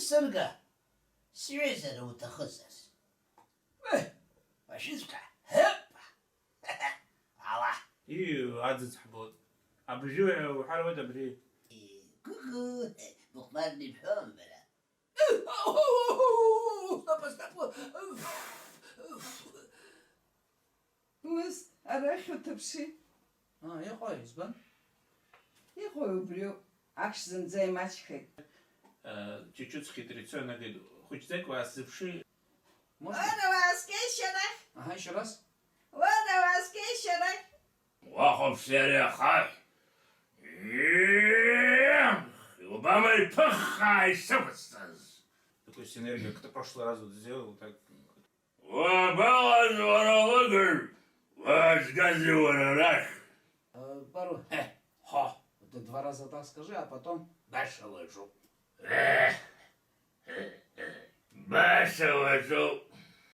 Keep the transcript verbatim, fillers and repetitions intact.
Сырга, сҩызара уҭахызар. Ыы, машәыцәгьа, ҳыппа! Ала! Ии, аӡыӡ ҳбоит. Абжьы уҳәар ауеит абри. Гыгы, быхәмарны ибҳәом бара. Стоп, стоп! Ус, арахь уҭаԥши. А, иҟои, избан? Иҟои убриоуп, ахш зынӡа имаҷхеит. Э, чучуцкий трицо инагеит, хәыҷӡак уаасзыԥши. Можно? Уара уааскьеишьарахь! Аҳа, ишьарас? Уара уааскьеишьарахь! Уахәаԥш иара ахаҳә! Иубама иԥыххаа исықәысҵаз! Такой синергия, как-то прошлый раз вот сделал, так. Уабалаз уара лыгажә, уаазгазеи уара арахь? Э, пару, э, хо, ты два раза так скажи, а потом баша лыжу. Э, э, э, баша лыжу.